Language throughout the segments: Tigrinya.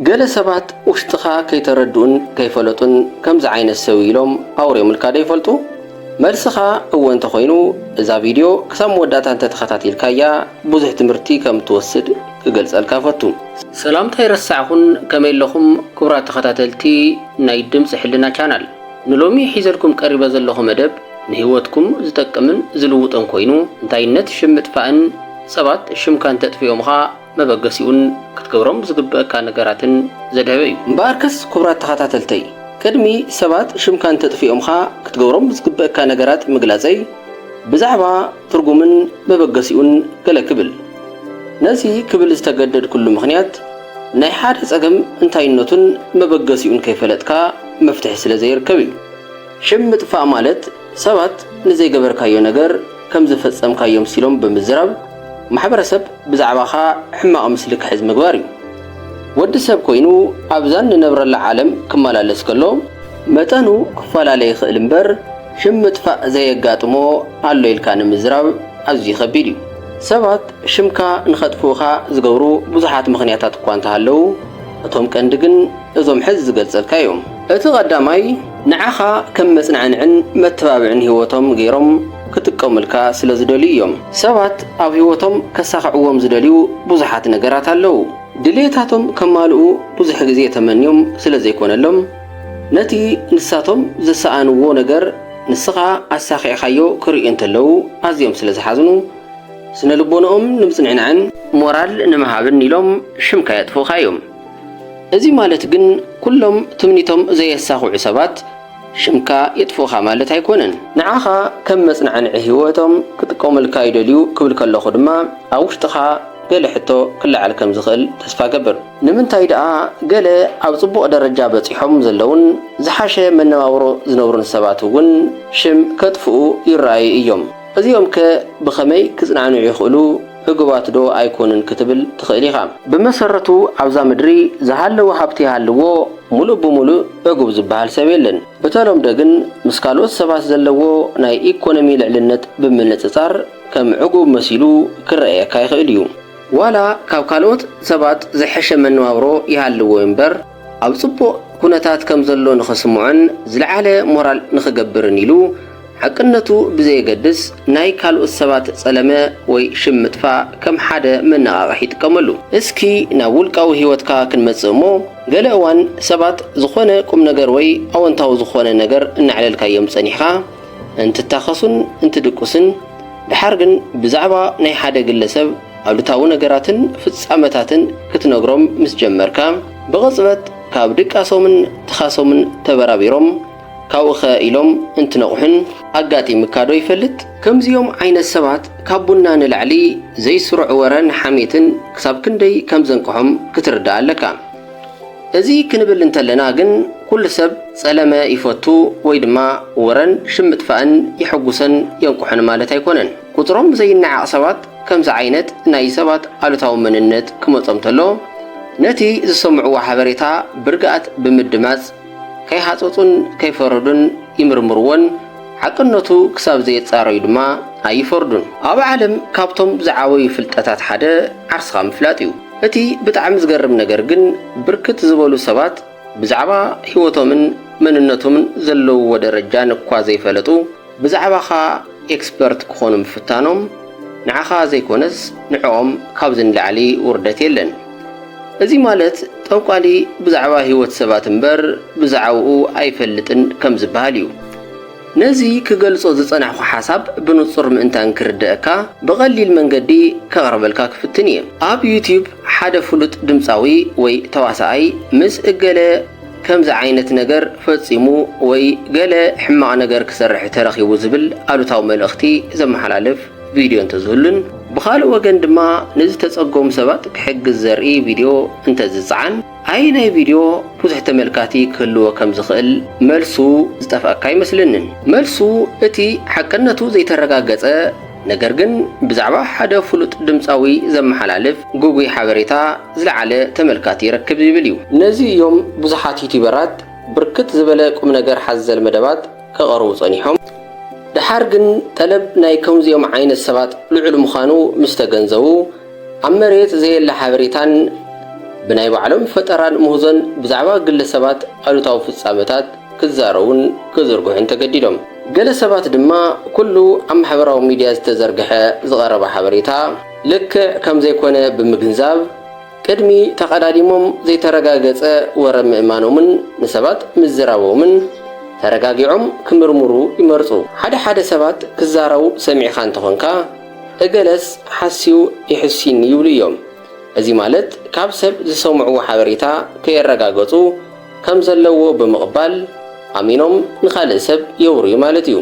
ገለ ሰባት ውሽጥኻ ከይተረድኡን ከይፈለጡን ከምዚ ዓይነት ሰብ ኢሎም ኣውርዮምልካ ዶ ይፈልጡ? መልስኻ እወ እንተኾይኑ፣ እዛ ቪድዮ ክሳብ መወዳእታ እንተተኸታቲልካያ ብዙሕ ትምህርቲ ከም እትወስድ ክገልጸልካ እፈቱ። ሰላምታ ኣይረሳዕኹን፣ ከመይ ኣለኹም ክቡራት ተኸታተልቲ ናይ ድምፂ ሕልና ቻናል? ንሎሚ ሒዘልኩም ቀሪበ ዘለኹ መደብ ንህይወትኩም ዝጠቅምን ዝልውጥን ኮይኑ፣ እንታይነት ሽም ምጥፋእን ሰባት ሽምካ እንተጥፍኦምኻ መበገሲኡን ክትገብሮም ዝግበእካ ነገራትን ዘድሀበ እዩ። እምበኣርከስ ክቡራት ተኸታተልተይ፣ ቅድሚ ሰባት ሽምካ እንተጥፍኦምኻ ክትገብሮም ዝግበእካ ነገራት ምግላጸይ፣ ብዛዕባ ትርጉምን መበገሲኡን ገለ ክብል። ነዚ ክብል ዝተገደድኩሉ ምኽንያት፣ ናይ ሓደ ጸገም እንታይነቱን መበገሲኡን ከይፈለጥካ መፍትሒ ስለ ዘይርከብ እዩ። ሽም ምጥፋእ ማለት ሰባት ንዘይገበርካዮ ነገር ከም ዝፈጸምካዮ ኣምሲሎም ብምዝራብ ማሕበረሰብ ብዛዕባኻ ሕማቕ ምስሊ ክሕዝ ምግባር እዩ። ወዲ ሰብ ኮይኑ ኣብዛ እንነብረላ ዓለም ክመላለስ ከሎ መጠኑ ክፈላለ ይኽእል እምበር ሽም ምጥፋእ ዘየጋጥሞ ኣሎ ኢልካ ንምዝራብ ኣዝዩ ከቢድ እዩ። ሰባት ሽምካ ንኸጥፍኡኻ ዝገብሩ ብዙሓት ምኽንያታት እኳ እንተሃለዉ፣ እቶም ቀንዲ ግን እዞም ሕዚ ዝገልጸልካ እዮም። እቲ ቀዳማይ፣ ንዓኻ ከም መጽናንዕን መተባብዕን ህይወቶም ገይሮም ክጥቀሙልካ ስለ ዝደልዩ እዮም። ሰባት ኣብ ህይወቶም ከሳኽዕዎም ዝደልዩ ብዙሓት ነገራት ኣለዉ። ድልየታቶም ከማልኡ ብዙሕ ግዜ ተመንዮም ስለ ዘይኮነሎም፣ ነቲ ንሳቶም ዝሰኣንዎ ነገር ንስኻ ኣሳኺዕካዮ ክርእዩ እንተለዉ ኣዝዮም ስለ ዝሓዝኑ፣ ስነ ልቦንኦም ንምጽንዕናዕን ሞራል ንምሃብን ኢሎም ሽምካ የጥፍኡኻ እዮም። እዚ ማለት ግን ኩሎም ትምኒቶም ዘየሳኽዑ ሰባት ሽምካ የጥፍኡኻ ማለት ኣይኮነን። ንዓኻ ከም መጽናዕንዒ ህይወቶም ክጥቀሙልካ ይደልዩ ክብል ከለኹ ድማ ኣብ ውሽጥኻ ገለ ሕቶ ክለዓል ከም ዝኽእል ተስፋ እገብር። ንምንታይ ደኣ ገለ ኣብ ጽቡቕ ደረጃ በጺሖም ዘለዉን ዝሓሸ መነባብሮ ዝነብሩን ሰባት እውን ሽም ከጥፍኡ ይረኣዩ እዮም? እዚኦምከ ብኸመይ ክጽናንዑ ይኽእሉ? ዕጉባት ዶ ኣይኮኑን ክትብል ትኽእል ኢኻ። ብመሰረቱ ኣብዛ ምድሪ ዝሃለወ ሃብቲ ይሃልዎ፣ ሙሉእ ብሙሉእ ዕጉብ ዝበሃል ሰብ የለን። ብተለምዶ ግን ምስ ካልኦት ሰባት ዘለዎ ናይ ኢኮኖሚ ልዕልነት ብምንጽጻር ከም ዕጉብ መሲሉ ክረኣየካ ይኽእል እዩ። ዋላ ካብ ካልኦት ሰባት ዝሐሸ መነባብሮ ይሃልዎ እምበር፣ ኣብ ጽቡቕ ኩነታት ከም ዘሎ ንኽስምዖን ዝለዓለ ሞራል ንኽገብርን ኢሉ፣ ሓቅነቱ ብዘየገድስ ናይ ካልኦት ሰባት ጸለመ ወይ ሽም ምጥፋእ ከም ሓደ መነቓቕሒ ይጥቀመሉ። እስኪ ናብ ውልቃዊ ህይወትካ ክንመጽእ እሞ፣ ገለ እዋን ሰባት ዝኾነ ቁም ነገር ወይ ኣወንታዊ ዝኾነ ነገር እናዕለልካዮም ጸኒሕካ፣ እንትታኸሱን እንትድቅሱን፣ ደሓር ግን ብዛዕባ ናይ ሓደ ግለሰብ ኣሉታዊ ነገራትን ፍጻመታትን ክትነግሮም ምስ ጀመርካ፣ ብቕጽበት ካብ ድቃሶምን ትኻሶምን ተበራቢሮም፣ ካብኡኸ ኢሎም እንትነቕሑን ኣጋጢሙካ ዶ ይፈልጥ? ከምዚኦም ዓይነት ሰባት ካብ ቡና ንላዕሊ ዘይስሩዕ ወረን ሓሜትን ክሳብ ክንደይ ከም ዘንቅሖም ክትርዳእ ኣለካ። እዚ ክንብል እንተለና ግን፣ ኩሉ ሰብ ጸለመ ይፈቱ ወይ ድማ ወረን ሽም ምጥፋእን የሐጉሰን የንቅሖን ማለት ኣይኮነን። ቁጽሮም ዘይነዓቕ ሰባት ከምዚ ዓይነት ናይ ሰባት ኣሉታዊ መንነት ክመጾም ተሎ፣ ነቲ ዝሰምዕዎ ሓበሬታ ብርግኣት ብምድማጽ፣ ከይሃጸጹን ከይፈረዱን ይምርምርዎን፣ ሓቅነቱ ክሳብ ዘየጻረዩ ድማ ኣይፈርዱን። ኣብ ዓለም ካብቶም ዝዓበዩ ፍልጠታት ሓደ ዓርስኻ ምፍላጥ እዩ። እቲ ብጣዕሚ ዝገርም ነገር ግን፣ ብርክት ዝበሉ ሰባት ብዛዕባ ህይወቶምን መንነቶምን ዘለውዎ ደረጃ ንኳ ዘይፈለጡ፣ ብዛዕባኻ ኤክስፐርት ክኾኑ ምፍታኖም፣ ንዓኻ ዘይኮነስ ንዕኦም ካብዚ ንላዕሊ ውርደት የለን። እዚ ማለት ጠንቋሊ ብዛዕባ ህይወት ሰባት እምበር ብዛዕባኡ ኣይፈልጥን ከም ዝበሃል እዩ። ነዚ ክገልጾ ዝጸናሕኩ ሓሳብ ብንጹር ምእንታን ክርደኣካ፣ ብቐሊል መንገዲ ከቕርበልካ ክፍትን እየ። ኣብ ዩትዩብ ሓደ ፍሉጥ ድምጻዊ ወይ ተዋሳኣይ ምስ እገለ ከምዚ ዓይነት ነገር ፈጺሙ ወይ ገለ ሕማቕ ነገር ክሰርሕ ተረኺቡ ዝብል ኣሉታዊ መልእኽቲ ዘመሓላልፍ ቪድዮ እንተዝህሉን፣ ብኻልእ ወገን ድማ ንዝተጸገሙ ሰባት ክሕግዝ ዘርኢ ቪድዮ እንተዝጸዓን፣ ኣየናይ ቪድዮ ብዙሕ ተመልካቲ ክህልዎ ከም ዝኽእል መልሱ ዝጠፍኣካ ኣይመስለንን። መልሱ፣ እቲ ሓቅነቱ ዘይተረጋገጸ ነገር ግን ብዛዕባ ሓደ ፍሉጥ ድምጻዊ ዘመሓላልፍ ግጉይ ሓበሬታ ዝለዓለ ተመልካቲ ይረክብ ዝብል እዩ። ነዚ እዮም ብዙሓት ዩቲዩበራት ብርክት ዝበለ ቁም ነገር ሓዘል መደባት ከቐርቡ ጸኒሖም። ደሓር ግን ጠለብ ናይ ከምዚኦም ዓይነት ሰባት ልዑል ምዃኑ ምስ ተገንዘቡ፣ ኣብ መሬት ዘየለ ሓበሬታን ብናይ ባዕሎም ፈጠራን ምህዞን ብዛዕባ ግለሰባት ኣሉታዊ ፍጻመታት ክዛረቡን ክዝርግሑን ተገዲዶም። ገለ ሰባት ድማ ኩሉ ኣብ ማሕበራዊ ሚድያ ዝተዘርግሐ ዝቐረበ ሓበሬታ ልክዕ ከም ዘይኮነ ብምግንዛብ፣ ቅድሚ ተቐዳዲሞም ዘይተረጋገጸ ወረ ምእማኖምን ንሰባት ምዝራቦምን ተረጋጊዖም ክምርምሩ ይመርጹ። ሓደ ሓደ ሰባት ክዛረቡ ሰሚዕካ እንተኾንካ፣ እገለስ ሓስዩ ይሕሲኒ ይብሉ እዮም። እዚ ማለት ካብ ሰብ ዝሰምዕዎ ሓበሬታ ከየረጋገጹ ከም ዘለዎ ብምቕባል ኣሚኖም ንኻልእ ሰብ የውርዩ ማለት እዩ።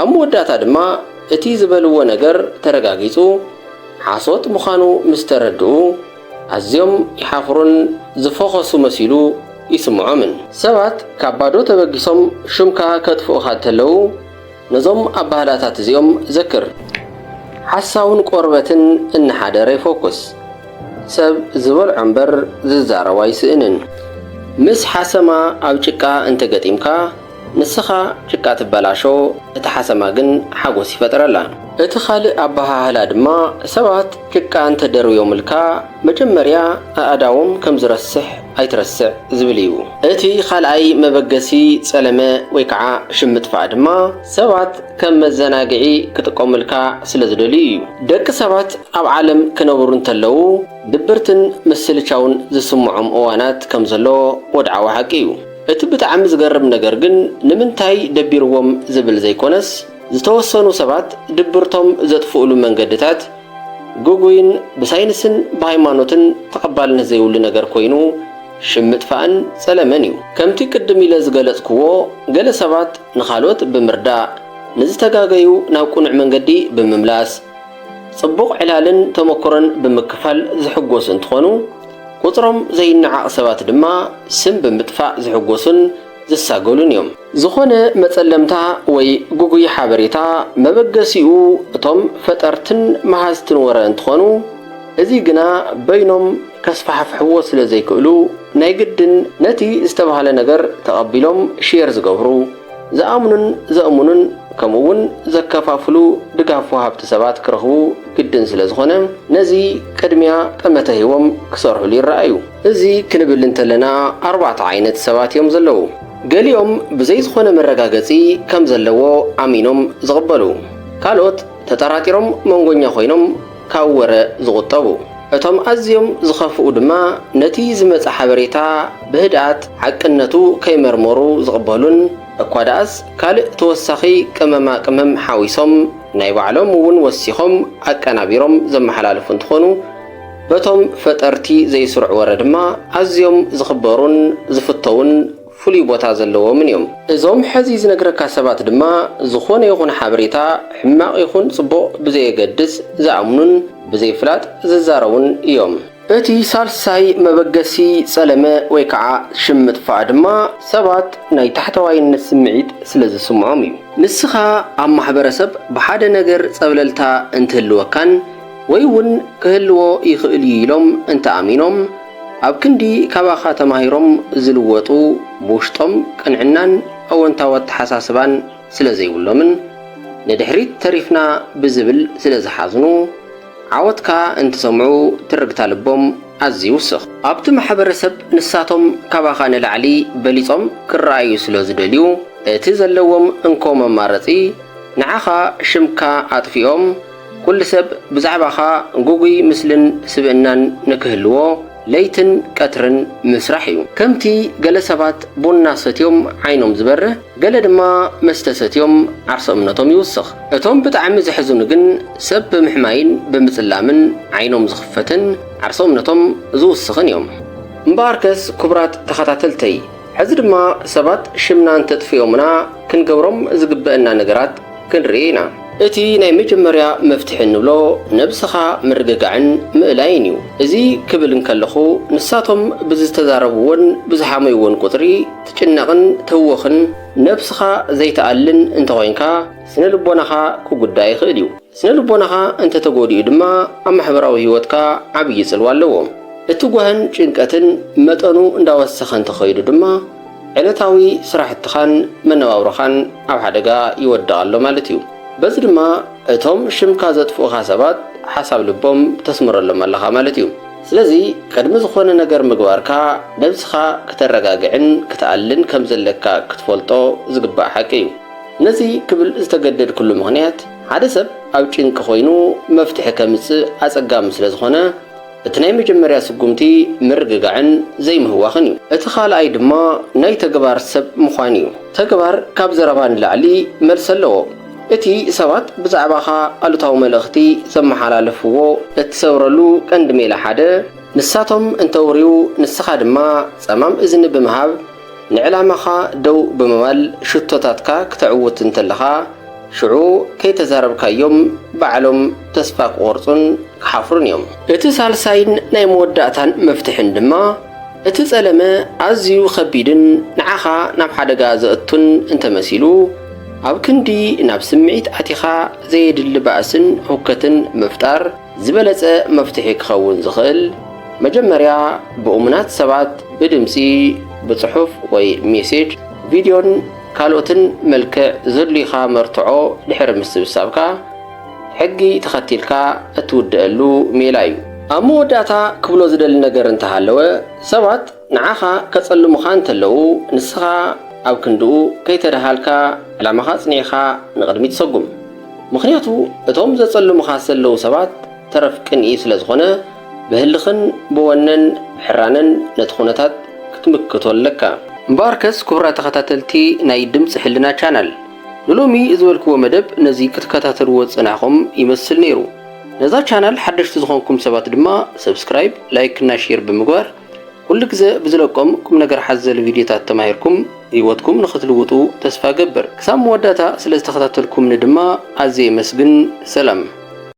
ኣብ መወዳእታ ድማ እቲ ዝበልዎ ነገር ተረጋጊጹ ሓሶት ምዃኑ ምስ ተረድኡ ኣዝዮም ይሓፍሩን ዝፈኾሱ መሲሉ ይስምዖምን። ሰባት ካብ ባዶ ተበጊሶም ሽምካ ከጥፍኡኻ እንተለዉ ነዞም ኣባህላታት እዚኦም ዘክር። ሓሳውን ቆርበትን እናሓደረ ይፈኩስ። ሰብ ዝበልዖ እምበር ዝዛረቦ ኣይስእንን። ምስ ሓሰማ ኣብ ጭቃ እንተገጢምካ ንስኻ ጭቃ ትበላሾ፣ እቲ ሓሰማ ግን ሓጎስ ይፈጥረላ። እቲ ካልእ ኣበሃህላ ድማ ሰባት ጭቃ እንተደርብዮምልካ መጀመርያ ኣእዳዎም ከም ዝረስሕ ኣይትረስዕ ዝብል እዩ። እቲ ካልኣይ መበገሲ ጸለመ ወይ ከዓ ሽም ምጥፋእ ድማ ሰባት ከም መዘናግዒ ክጥቀሙልካ ስለ ዝደልዩ እዩ። ደቂ ሰባት ኣብ ዓለም ክነብሩ እንተለዉ ድብርትን ምስልቻውን ዝስምዖም እዋናት ከም ዘሎ ወድዓዊ ሓቂ እዩ። እቲ ብጣዕሚ ዝገርም ነገር ግን ንምንታይ ደቢርዎም ዝብል ዘይኮነስ ዝተወሰኑ ሰባት ድብርቶም ዘጥፍኡሉ መንገድታት ግጉይን ብሳይንስን ብሃይማኖትን ተቐባልነት ዘይብሉ ነገር ኮይኑ ሽም ምጥፋእን ጸለመን እዩ። ከምቲ ቅድም ኢለ ዝገለጽክዎ ገለ ሰባት ንኻልኦት ብምርዳእ ንዝተጋገዩ ናብ ቅኑዕ መንገዲ ብምምላስ ጽቡቕ ዕላልን ተመክሮን ብምክፋል ዝሕጎሱ እንትኾኑ ቁጽሮም ዘይነዓቕ ሰባት ድማ ስም ብምጥፋእ ዝሕጎሱን ዝሳገሉን እዮም። ዝኾነ መጸለምታ ወይ ግጉይ ሓበሬታ መበገሲኡ እቶም ፈጠርትን መሃዝትን ወረ እንትኾኑ፣ እዚ ግና በይኖም ከስፋሕፍሕዎ ስለ ዘይክእሉ ናይ ግድን ነቲ ዝተባህለ ነገር ተቐቢሎም ሼር ዝገብሩ፣ ዝኣምኑን ዘእምኑን ከምኡ እውን ዘከፋፍሉ ድጋፍ ወሃብቲ ሰባት ክረኽቡ ግድን ስለ ዝኾነ ነዚ ቅድሚያ ጠመተ ሂቦም ክሰርሑሉ ይረኣዩ። እዚ ክንብል እንተለና ኣርባዕተ ዓይነት ሰባት እዮም ዘለዉ። ገሊኦም ብዘይ ዝኾነ መረጋገጺ ከም ዘለዎ ኣሚኖም ዝቕበሉ፣ ካልኦት ተጠራጢሮም መንጎኛ ኮይኖም ካብ ወረ ዝቑጠቡ። እቶም ኣዝዮም ዝኸፍኡ ድማ ነቲ ዝመጸ ሓበሬታ ብህድኣት ሓቅነቱ ከይመርመሩ ዝቕበሉን እኳ ደኣስ ካልእ ተወሳኺ ቅመማ ቅመም ሓዊሶም ናይ ባዕሎም እውን ወሲኾም ኣቀናቢሮም ዘመሓላልፉ እንትኾኑ በቶም ፈጠርቲ ዘይስሩዕ ወረ ድማ ኣዝዮም ዝኽበሩን ዝፍተውን ፍሉይ ቦታ ዘለዎምን እዮም። እዞም ሕዚ ዝነግረካ ሰባት ድማ ዝኾነ ይኹን ሓበሬታ ሕማቕ ይኹን ጽቡቕ ብዘየገድስ ዝኣምኑን ብዘይፍላጥ ዝዛረቡን እዮም። እቲ ሳልሳይ መበገሲ ጸለመ ወይ ከዓ ሽም ምጥፋእ ድማ ሰባት ናይ ታሕተዋይነት ስምዒት ስለ ዝስምዖም እዩ። ንስኻ ኣብ ማሕበረሰብ ብሓደ ነገር ጸብለልታ እንትህልወካን ወይ እውን ክህልዎ ይኽእል እዩ ኢሎም እንተኣሚኖም ኣብ ክንዲ ካባኻ ተማሂሮም ዝልወጡ ብውሽጦም ቅንዕናን ኣወንታዊ ኣተሓሳስባን ስለ ዘይብሎምን ንድሕሪት ተሪፍና ብዝብል ስለ ዝሓዝኑ ዓወትካ እንትሰምዑ ትርግታ ልቦም ኣዝዩ ይውስኽ። ኣብቲ ማሕበረሰብ ንሳቶም ካባኻ ንላዕሊ በሊጾም ክረኣዩ ስለ ዝደልዩ እቲ ዘለዎም እንኮ መማረጺ ንዓኻ ሽምካ ኣጥፊኦም ኩሉ ሰብ ብዛዕባኻ ግጉይ ምስልን ስብእናን ንክህልዎ ለይትን ቀትርን ምስራሕ እዩ። ከምቲ ገለ ሰባት ቡና ሰትዮም ዓይኖም ዝበርህ፣ ገለ ድማ መስተ ሰትዮም ዓርሰ እምነቶም ይውስኽ። እቶም ብጣዕሚ ዘሕዝኑ ግን ሰብ ብምሕማይን ብምጽላምን ዓይኖም ዝኽፈትን ዓርሰ እምነቶም ዝውስኽን እዮም። እምበኣርከስ ክቡራት ተኸታተልተይ፣ ሕዚ ድማ ሰባት ሽምና እንተጥፍዮምና ክንገብሮም ዝግበአና ነገራት ክንርኢ ኢና። እቲ ናይ መጀመርያ መፍትሒ እንብሎ ነብስኻ ምርግጋዕን ምእላይን እዩ። እዚ ክብል እንከለኹ ንሳቶም ብዝተዛረብዎን ብዝሓመይዎን ቁጽሪ ትጭነቕን ትህወኽን ነብስኻ ዘይትኣልን እንተኾይንካ ስነ ልቦናኻ ክጉዳእ ይኽእል እዩ። ስነ ልቦናኻ እንተተጎዲኡ ድማ ኣብ ማሕበራዊ ህይወትካ ዓብዪ ጽልዋ ኣለዎ። እቲ ጓህን ጭንቀትን መጠኑ እንዳወሰኸ እንተኸይዱ ድማ ዕለታዊ ስራሕትኻን መነባብሮኻን ኣብ ሓደጋ ይወድቕ ኣሎ ማለት እዩ። በዚ ድማ እቶም ሽምካ ዘጥፍኡኻ ሰባት ሓሳብ ልቦም ተስምረሎም ኣለኻ ማለት እዩ። ስለዚ ቅድሚ ዝኾነ ነገር ምግባርካ ነብስኻ ክተረጋግዕን ክትኣልን ከም ዘለካ ክትፈልጦ ዝግባእ ሓቂ እዩ። ነዚ ክብል ዝተገደድኩሉ ምኽንያት ሓደ ሰብ ኣብ ጭንቂ ኮይኑ መፍትሒ ከምጽእ ኣጸጋሚ ስለ ዝኾነ እቲ ናይ መጀመርያ ስጉምቲ ምርግጋዕን ዘይምህዋኽን እዩ። እቲ ካልኣይ ድማ ናይ ተግባር ሰብ ምዃን እዩ። ተግባር ካብ ዘረባ ንላዕሊ መልሲ ኣለዎ። እቲ ሰባት ብዛዕባኻ ኣሉታዊ መልእኽቲ ዘመሓላለፍዎ እትሰብረሉ ቀንዲ ሜላ ሓደ ንሳቶም እንተውርዩ ንስኻ ድማ ጸማም እዝኒ ብምሃብ ንዕላማኻ ደው ብምባል ሽቶታትካ ክተዕውት እንተለኻ ሽዑ ከይተዛረብካዮም ባዕሎም ተስፋ ክቖርጹን ክሓፍሩን እዮም። እቲ ሳልሳይን ናይ መወዳእታን መፍትሕን ድማ እቲ ጸለመ ኣዝዩ ኸቢድን ንዓኻ ናብ ሓደጋ ዘእቱን እንተመሲሉ ኣብ ክንዲ ናብ ስምዒት ኣቲኻ ዘየድሊ ባእስን ሁከትን ምፍጣር ዝበለጸ መፍትሒ ክኸውን ዝኽእል መጀመርያ ብእሙናት ሰባት ብድምጺ፣ ብጽሑፍ ወይ ሜሴጅ፣ ቪድዮን ካልኦትን መልክዕ ዘድልዩኻ መርትዖ ድሕሪ ምስብሳብካ ሕጊ ተኸቲልካ እትውድኣሉ ሜላ እዩ። ኣብ መወዳእታ ክብሎ ዝደሊ ነገር እንተሃለወ ሰባት ንዓኻ ከጸልሙኻ እንተለዉ ንስኻ ኣብ ክንድኡ ከይተደሃልካ ዕላማኻ ኣጽኒዕኻ ንቕድሚት ሰጉም። ምኽንያቱ እቶም ዘጸልሙኻ ዘለዉ ሰባት ተረፍ ቅንኢ ስለ ዝኾነ ብህልኽን ብወነን ሕራነን ነቲ ኩነታት ክትምክቶ ኣለካ። እምበኣርከስ ክቡራት ተኸታተልቲ ናይ ድምፂ ሕልና ቻናል ንሎሚ ዝበልክዎ መደብ ነዚ ክትከታተልዎ ዝጸናሕኹም ይመስል ነይሩ። ነዛ ቻናል ሓደሽቲ ዝኾንኩም ሰባት ድማ ሰብስክራይብ፣ ላይክ እና ሼር ብምግባር ኩሉ ግዘ ብዝለቆም ቁም ነገር ሓዘል ቪድዮታት ተማሂርኩም ህይወትኩም ንኽትልውጡ ተስፋ ገብር። ክሳብ መወዳእታ ስለ ዝተኸታተልኩምኒ ድማ ኣዝየ የመስግን። ሰላም።